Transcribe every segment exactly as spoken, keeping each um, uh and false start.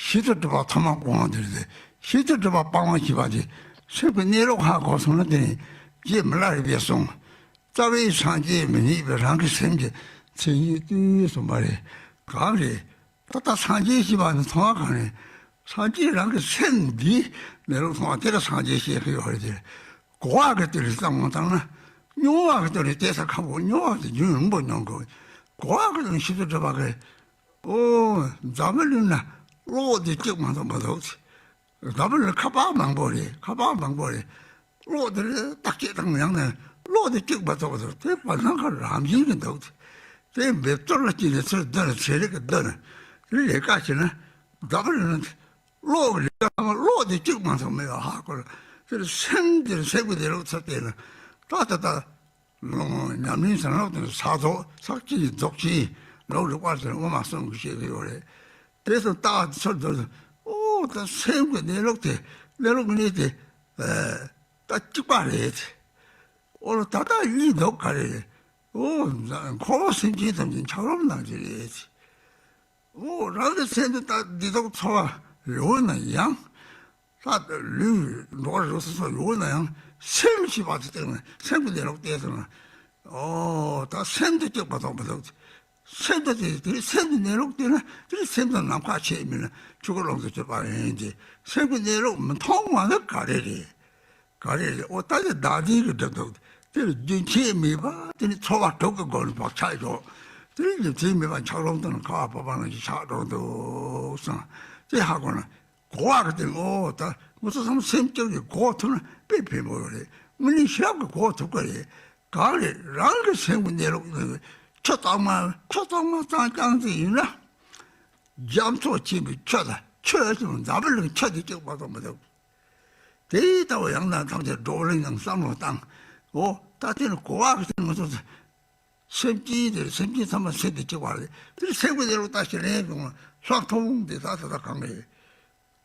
ཤེས་རབ་སྒྲིབ་པ་ཐོག་མ་སྤོང་བ་དེ་རེད། ཤེས་རབ་སྒྲིབ་པ་སྤང་བ་ཞེས་པ་དེ་སེམས་ཀྱི་གནས་ལུགས་ཧ་གོ་སོང་ན་དེ་ནི་རྗེ་མི་ལ་རས་པས་གསུངས། རྩ་བའི་སངས་རྒྱས་མི་རྙེད་པའི་རང་གི་སེམས་ཀྱི་མཚན་ཉིད་ལྟོས་གསུངས་པ་རེད། གང་རེད། ད་ལྟ་སངས་རྒྱས་ཞེས་པ་ནི་མཐོང་བ་གང་རེད། སངས་རྒྱས་རང་གི་སེམས་འདིའི་གནས་ལུགས་མཐོང་བ་དེ་ལ་སངས་རྒྱས་ཞེས་ཀྱི་ཡོད་རེད་དེ། གོ་བ་གི་སྟེང་ནས་བསམ་བློ་བཏང་ན། མྱོང་བ་གི་སྟེང་ནས་བལྟས་ས་ཁམ་པོ་མྱོང་བ་དེ་རྒྱུན་རིང་པོ་མྱོང་དགོས། གོ་བ་གི་སྟེང་ནས་ཤེས་རབ་སྒྲིབ་པ་གི། ཨོ། འཛམ་བུ་གླིང་ན་གློག་དེ་གཅིག་མ་གཏོགས་མི་འདུག་འཛམ་བུ་གླིང་ཁ་པར་མང་པོ་རེད། ཁ་པར་མང་པོ་རེད། གློག་དེ་ལ་བརྟག་དཔྱད་བཏང་ཡང་ན་གློག་དེ་གཅིག་མ་གཏོགས་མི་འདུག་དེ་བར་སྣང་ག་རང་བཞིན་གྱི་འདུག་དེ་འབེབས་གཏོར་ལ་སྐྱེས་ནས་ཚུར་བསྡུ་ན་ཚན་རིག་གི་བསྡུ་ན། དེ་ལས་ཀ་བྱེད་ན་འཛམ་བུ་གླིང་ན། གློག་གི་ལས་ཀ་ཚང་མ་གློག་དེ་གཅིག་མ་གཏོགས་མེད་པ་ཧ་གོ་ལ། དེ་ལ་སེམས་དེ་ལ་སེམས་ཀྱི་གནས་ལུགས་ཚུར་བལྟས་ན། ད་ད་ལྟ་ཉམས་ལེན་བྱ་ལུགས་དེ་ས་རྫོགས་ས་གཅིག་རྫོགས་ཆེན་ལུགས་རིགས་པ་དེ་དབུ་མ་གསུམ་གྱིས་བཤད་ཀྱི་ཡོད་རེད། དེ་ཚོ་ལྟ་ཚུར་དུ། ཨོ་ད་སེམས་ཀྱི་གནས་ལུགས་དེ་གནས་ལུགས་གནས་དེ་ད་གཅིག་པ་རེད། ཨོ་ད་ལྟ་གཉིས་འདུག་ག་རེ་རེད། ཨོ་འཁོར་བ་སེམས་ཅན་ཐམས་ཅད་འཁྱགས་རོམ་ནང་གི་རེད། ཨོ་རང་གི་སེམས་དེ་ད་བདེ་སྡུག་ཚོར་བ་ཡོད་ན་ཡང་། ལྷ་ལུས་འགྲོ་བ་རིགས་སོགས་ཡོད་ན་ཡང་སེམས་ཞེས་པ་དེ་སྟེང་ན་སེམས་ཀྱི་གནས་ལུགས་བལྟས་སོང་ན། ཨོ་ད་སེམས་དེ་གཅིག་པ་མཐོང་མི་འདུག་སེམས་དེ་དེ་དེ་སེམས་ཀྱི་གནས་ལུགས་བལྟས་ན་དེ་སེམས་དང་ནམ་མཁའ་ཆེ་མིན་ན་ཆོས་སྐུ་ལོངས་སུ་སྤྱོད་པ་ཡིན་ཏེ། སེམས་ཀྱི་གནས་ལུགས་མི་མཐོང་བ་ནི་ག་རེ་རེད། ག་རེ་རེད། ཨོ་ད་དེ་བདག་འཛིན་གྱི་སྒྲིབ་འདུག་དེ་ལ་རྒྱུན་ཆད་མེད་པ་དེ་ནི་ཚོར་བ་དྲུག་གི་སྒོ་ནས་བག་ཆགས་འཇོག་དེ་ནི་རྒྱུན་ཆད་མེད་པ་འཁྱགས་རོམ་དང་ཁ་བ་བབས་པ་ནང་བཞིན་ཆགས་འགྲོ་འདུག་བསམ། དེ་ཧ་གོ་ན་གོ་བ་གི་སྟེང་ཨོ་ད་ང་ཚོ་ཚང་མ་སེམས་བསྐྱར་གྱི་གོ་ཐུབ་ན་དཔེ་ཕན་པོ་ཡོད་རེད། དངོས་གནས་ཞབས་ཀྱི་གོ་ཐུབ་ཀྱི་རེད། གང་རེད། རང་གི་སེམས་ཀྱི་གནས་ལུགས་ནི་ཆུ་གཙང་མ་ཆུ་གཙང་མ་གཙང་རྐྱང་ཙམ་ཡིན་ན། རྒྱ་མཚོ་ཆེན་པོའི་ཆུ་དང་ཆུ་ཡོད་ཀྱང་འཛམ་བུ་གླིང་ཆུ་དེ་གཅིག་མ་གཏོགས་མི་འདུག་དེ་ལྟ་བུ་ཡང་དག་ཐམས་ཅད་བགྲོ་གླེང་ངམ་བསམ་བློ་བཏང་། འོ་ད་དེ་ནི་གོ་བ་གི་སྟེང་ང་ཚོ་སེམས་ཅན་དེ་སེམས་ཅན་ཚང་མ་སེམས་དེ་གཅིག་པ་རེད། དེ་ནི་སེམས་ཀྱི་གནས་ལུགས་ལྟ་ཞིག་རེད་གོང་ལྷག་མཐོང་དེ་ད་ད་ད་གང་རེད།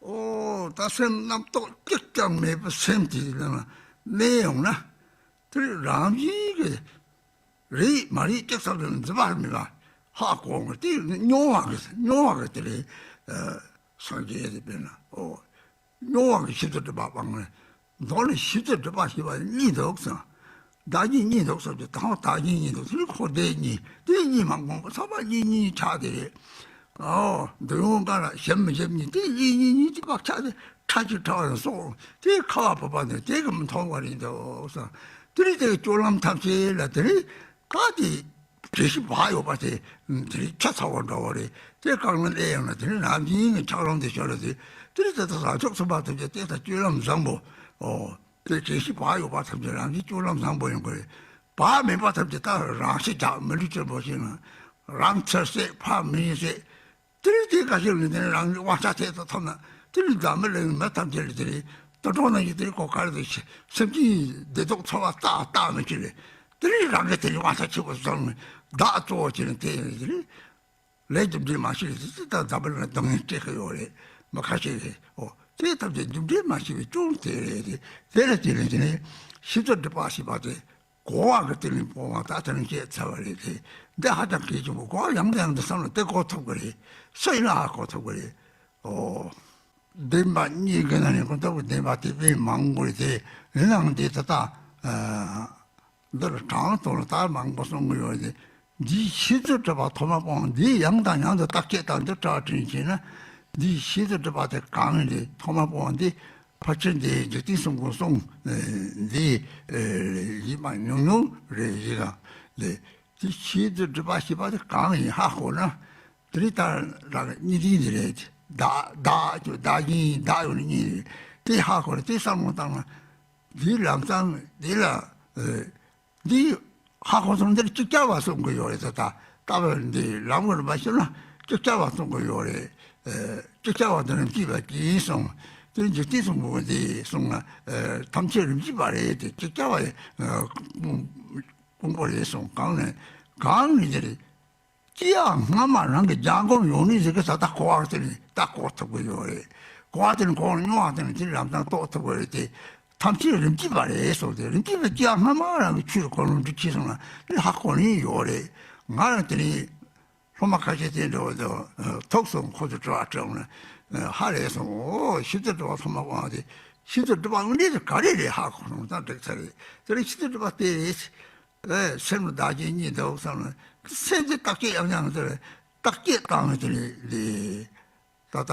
ཨོ་ད་སེམས་རྣམ་རྟོག་གཅིག་ཀྱང་མེད་པའི་སེམས་དེའི་ནང་ལ་གནས་ཡོང་ན། དེ་རང་བཞིན་གྱིས་རེད་མ་རེད་ཅེས་བསམ་པའི་འཛིན་པ་མེད་པ་ཧ་གོ་འོང་། དེ་མྱོང་བ་གི་མྱོང་བ་གི་དེ་རེད། སངས་རྒྱས་དེ་དཔེར་ན་ཨོ། མྱོང་བ་གི་ཤེས་ཚོད་སྒྲིབ་པ་སྤངས་ནས། མདོ་ནས་ཤེས་ཚོད་སྒྲིབ་པ་ཞེས་པ་གཉིས་འདུག་ཟེར། བདག་གཉིས་གཉིས་འདུག་ཟེར་ཏེ་དང་བདག་གཉིས་གཉིས་འདུག་དེ་ནི་འཁོར་འདས་གཉིས་དེ་གཉིས་མ་དགོངས་པ་ཚང་མ་གཉིས་གཉིས་ཆགས་དེ་རེད། ཨོ། འདོད་ཡོན་ལྔ་ལ་ཞེན་མི་ཞེན་གཉིས་དེ་གཉིས་གཉིས་གཉིས་དེ་བག་ཆགས་དེ་ཕྲ་ཞིང་ཕྲ་བ་ལ་སོགས་དེ་ཁ་བ་བབས་པ་ནས་དེ་གི་མི་མཐོང་བ་རེད་འདུག་ཟེར། དེ་ནི་དེ་གི་སྤྱོད་ལམ་ཐམས་ཅད་ལ་དེ་ནི་ད་དེ། དེ་བཞིན་བག་ཡོད་པ་དེ། དེ་ནི་ཆུ་ཚ་བོ་འདྲ་བོ་རེད། དེ་གང་ལ་གནས་ཡོང་ན་དེ་ནི་རང་བཞིན་གྱིས་འཁྱགས་རོམ་དེ་ཤོར་ལ་དེ། དེ་ནི་དེ་ལྟར་བྱང་ཆུབ་སེམས་དཔའ་ཐམས་ཅད་དེ་ལྟར་སྤྱོད་ལམ་བཟང་པོ། ཨོ། དེ་དེ་བཞིན་བག་ཡོད་པ་ཐམས་ཅད་རང་བཞིན་སྤྱོད་ལམ་བཟང་པོ་ཡོང་གི་རེད། བག་མེད་པ་ཐམས་ཅད་ད་རང་ཤི་རྒྱག་མི་ལུས་ཆེན་པོ་ཞིག་ན། རང་ཚེ་ཟད་ཕ་མི་ཡུལ་ཟད། དེ་རིང་དེ་ག་ཞིག་ལ་དེ་རིང་རང་གི་དབང་ཆ་ཐེབས་ཐོབ་ཐོབ་ན་དེ་རིང་འཛམ་བུ་གླིང་མི་ཐམས་ཅད་ལ་དེ་རིང་དུད་འགྲོ་ནང་བཞིན་དེ་རིང་གོ་ག་རེ་དེ་སེམས་ཅན་བདེ་སྡུག་ཚོར་བ་བརྟག་བརྟག་མི་བྱེད་ལས། དེ་རིང་རང་གི་དེ་རིང་དབང་ཆ་ཆེ་བོ་བཟུང་ནས་བདག་གཙོ་བོ་བྱས་ནས་དེ་ཡིན་དེ་རིང་ལས་རྒྱུ་འབྲས་མ་ཤེས་ལས་དེ་ད་འཛམ་བུ་གླིང་ལ་སྡུག་བསྔལ་སྤྲད་ཀྱི་ཡོད་རེད། མི་ཁ་ཤས་རེད། ཨོ་དེ་ཐམས་ཅད་རྒྱུ་འབྲས་མ་ཤེས་པའི་སྐྱོན་དེ་རེད་དེ། དེ་ལ་དེ་རིང་དེ་ནས་ཤེས་ཚོད་སྒྲིབ་པ་ཞེས་པ་དེ། གོ་བ་གི་སྟེང་ནས་སྤོང་བ་ད་དེ་རིང་བཤད་ཚར་བ་རེད་དེ། འདི་ཧ་ཅང་གལ་ཆེན་པོ། གོ་བ་ཡང་དང་ཡང་དུ་བསམ་བློ་དེ་གོ་ཐུབ་ཀྱི་རེད། སུ་ཡིན་ན་ཧ་གོ་ཐུབ་ཀྱི་རེད། ཨོ། བདེན་པ་གཉིས་ཀྱི་ནང་ནས་ཁོ་ལྟ་བུ་བདེན་པ་དེ་དཔེ་མང་པོ་རེད་དེ། ཡིན་ནའང་དེ་ད་ལྟ་འདིར་དྲང་དོན་ལ་ད་མང་པོ་གསུང་གི་ཡོད་རེད་དེ། འདིའི་ཤེས་ཚོད་སྒྲིབ་པ་ཐོག་མ་སྤོང་བ་འདི་ཡང་དང་ཡང་དུ་བརྟག་དཔྱད་དང་འདི་བཀྲ་དྲིན་བྱས་ན། འདིའི་ཤེས་ཚོད་སྒྲིབ་པ་དེ་གང་རེད་ཐོག་མ་སྤོང་བ་འདི། ཕལ་ཆེར་འདི་འཇིག་རྟེན་གསུམ་མགོན་གསུམ་འདི་ཡིན་པ་ཉུང་ཉུང་རེད་ཡིན་ལ། འདི་འདི་ཤེས་ཚོད་སྒྲིབ་པ་ཞེས་པ་དེ་གང་ཡིན་ཧ་གོ་ན། དེ་རིང་ད་རང་གཉིས་འདི་འདི་རེད། བདག་བདག་ཅུ་བདག་གིན་བདག་ཡོད་ནི་གཉིས་རེད། དེ་ཧ་གོ་ན་དེ་བསམ་བློ་བཏང་ན། འདིའི་ལམ་སང་འདི་ལ། འདི་ཧ་གོ་སོང་། འདིར་ཅིག་ཅར་བ་གསུང་གི་ཡོད་རེད། ད་ལྟ་ལྟ་བུ་འདི་ལམ་ངོར་མ་ཤེས་ན་ཅིག་ཅར་བ་གསུང་གི་ཡོད་རེད། ཅིག་ཅར་བ་འདི་རིམ་གྱིས་པ་གྱིས་གསུང་། དེ་འཇིག་རྟེན་གསུམ་པོ་འདི་གསུང་ན་ཐམས་ཅད་རིམ་གྱིས་པ་རེད་དེ། ཅིག་ཅར་བ་ཀུན་པོ་རེད་གསུང་། གང་ནས་གང་ནས་དེ་རེད། ཅི་ཡང་སྔ་མ་རང་གི་སྦྱང་གོམས་ཡོད་ནི་ཟིག་གི་ས་ད་གོ་བ་དེ་ནི་ད་གོ་ཐུབ་ཀྱི་ཡོད་རེད། གོ་བ་དེ་ནི་གོ་མྱོང་བ་དེ་ནི་དེ་ལམ་སང་རྟོགས་ཐུབ་ཀྱི་རེད་དེ། ཐམས་ཅད་རིམ་གྱིས་པ་རེད་གསུངས་ཏེ། རིམ་གྱིས་པ་ཅི་ཡང་སྔ་མ་རང་གི་ཆོས་གོ་ལོང་འདྲི་ཆེ་སོང་ན་དེ་ཧ་གོ་ནི་ཡོད་རེད། ང་རང་དེ་ནི་སློབ་མ་ཁ་ཤས་དེ་འདྲ་བ་དང་ཐུག་སོང་། ཁོ་ཚོ་དྲི་བ་དྲིས་འོང་ན་ ཧ་རེད་སོང་། ཨོ་ཤིན་ཏུ་སྒྲུབ་པ་ཐོག་མ་གོ་བ་དེ། ཤིན་ཏུ་སྒྲུབ་པ་དངོས་གནས་དེ་ག་རེ་རེད་ཧ་གོ་སོང་། ད་འགྲིག་ཚར་རེད། དེ་རིང་ཤིན་ཏུ་སྒྲུབ་པ་དེ་རེད། ཨེ་སེམས་ལ་བདག་རྐྱེན་གཉིས་འདུག་བསམ་ན། སེམས་དེ་བརྟག་དཔྱད་ཡང་ཡང་དེ་བརྟག་དཔྱད་བཏང་ནས་དེ་ནས་དེ། ད་ལྟ་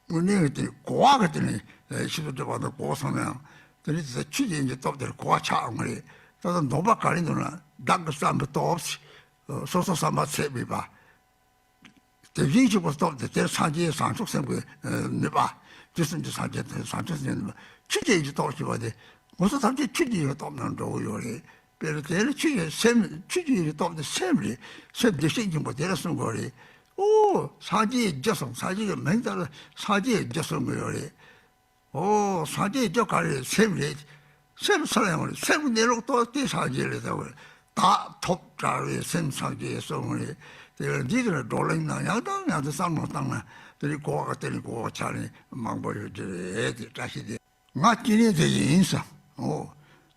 དངོས་གནས་ཀྱི་དེ་གོ་བ་གི་དེ་ནས་ཤིན་ཏུ་སྒྲུབ་པ་དང་གོ་བསམ་ཡང་དེ་ནས་དེ་ཆོས་ཅན་གྱི་སྟོབས་དེར་གོ་བ་ཆགས་འོང་གི་རེད། ད་ལྟ་འདོད་པ་ག་རེ་འདུག་ན། བདག་གི་བསམ་པའི་སྟོབས། སོ་སོ་བསམ་པ་ཚད་མེད་པ། དེ་བཞིན་གཤེགས་པའི་སྟོབས་དེ་དེར་སངས་རྒྱས་བྱང་ཆུབ་སེམས་ཀྱི་ནུས་པ། དུས་གསུམ་གྱི་སངས་རྒྱས་དེ་བྱང་ཆུབ་སེམས་ཀྱི་ནུས་པ། ཆོས་ཅན་གྱི་སྟོབས་ཞེས་པ་དེ་ང་ཚོ་ཐམས་ཅད་ཆོས་ཅན་གྱི་སྟོབས་ནང་འགྲོ་གི་ཡོད་རེད། དཔེར་ན་དེ་ལ་ཆོས་ཅན་སེམས། ཆོས་ཅན་གྱི་སྟོབས་དེ་སེམས་རེད། སེམས་བདེ་གཤེགས་སྙིང་པོ་དེ་ལ་གསུང་གི་ཡོད་རེད། ཨོ་སངས་རྒྱས་རྒྱུ་གསུང་། སངས་རྒྱས་ཀྱི་མིང་དེ་ལ་སངས་རྒྱས་རྒྱུ་གསུང་གི་ཡོད་རེད། ཨོ་སངས་རྒྱས་རྒྱུ་ག་རེ་རེད། སེམས་རེད། སེམས་སུ་ལ་ཡོང་རེད། སེམས་ཀྱི་གནས་ལུགས་རྟོགས་ཏེ་སངས་རྒྱས་རེད་ཟེར་བ་རེད། བདག་ཐོབ་དྲག་རེད། སེམས་སངས་རྒྱས་གསུངས་རེད། དེ་བས་འདི་དེ་ལ་བགྲོ་གླེང་ནང་ཡང་དང་ཡང་དུ་བསམ་བློ་བཏང་ན་དེ་རིང་གོ་བ་དེ་རིང་གོ་བ་ཆགས་ནས་མང་པོ་ཡོད་ཀྱི་རེད། དེ་བཀྲ་ཤིས་བདེ། ང་སྐྱེ་གནས་དེ་ཡིན་བསམ། ཨོ།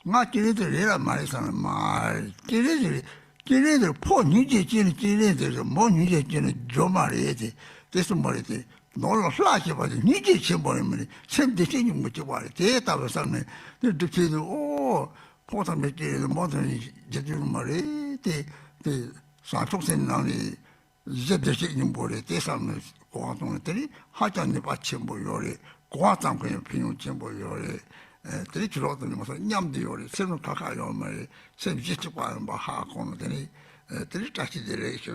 ང་སྐྱེ་གནས་དེ་རེད་ལ་མ་རེད་བསམ་ན་མ་རེད། སྐྱེ་གནས་དེ་རེད། སྐྱེ་གནས་དེར་ཕོ་སྙིང་རྗེ་སྐྱེས་ནས་སྐྱེ་གནས་དེ་རེད། མོ་སྙིང་རྗེ་སྐྱེས་ནས་འགྱོ་མ་རེད་དེ། དེ་གསུངས་པ་རེད་དེ། ནོར་ལ་ལྷ་ཞེས་པ་དེ་སྙིང་རྗེ་ཆེན་པོ་རེད་མ་རེད། སེམས་བདེ་གཤེགས་སྙིང་པོ་གཅིག་པ་རེད། དེ་ལྟ་བུ་བསམ་ནས་དེ་སྒྲུབ་བྱེད་དུ་ཨོ། ཕོ་ཐམས་ཅད་སྐྱེ་རེད། མོ་ཐམས་ཅད་རྒྱུ་དུས་མ་རེད་དེ། དེ་བྱང་ཆུབ་སེམས་ནང་ནས་གཞི་བདེ་གཤེགས་སྙིང་པོ་རེད། དེ་བསམ་ནས་གོ་བ་བཏང་ནས་དེ་ནི་ཧ་ཅང་ནུས་པ་ཆེན་པོ་ཡོད་རེད། གོ་བ་ཙམ་གྱིས་ཡང་ཕན་ཡོན་ཆེན་པོ་ཡོད་རེད། ཨེ་དེ་ནི་ཆུ་ལོག་དང་ཉི་མ་སོགས་མཉམ་དུ་ཡོད་རེད། སེམས་ནང་ཁ་ཁ་ཡོད་མ་རེད། སེམས་གཞི་གཅིག་པ་ཡིན་པ་ཧ་གོ་ནས་དེ་ནི་ཨེ་དེ་ནི་བཀྲ་ཤིས་བདེ་ལེགས་ཞུ།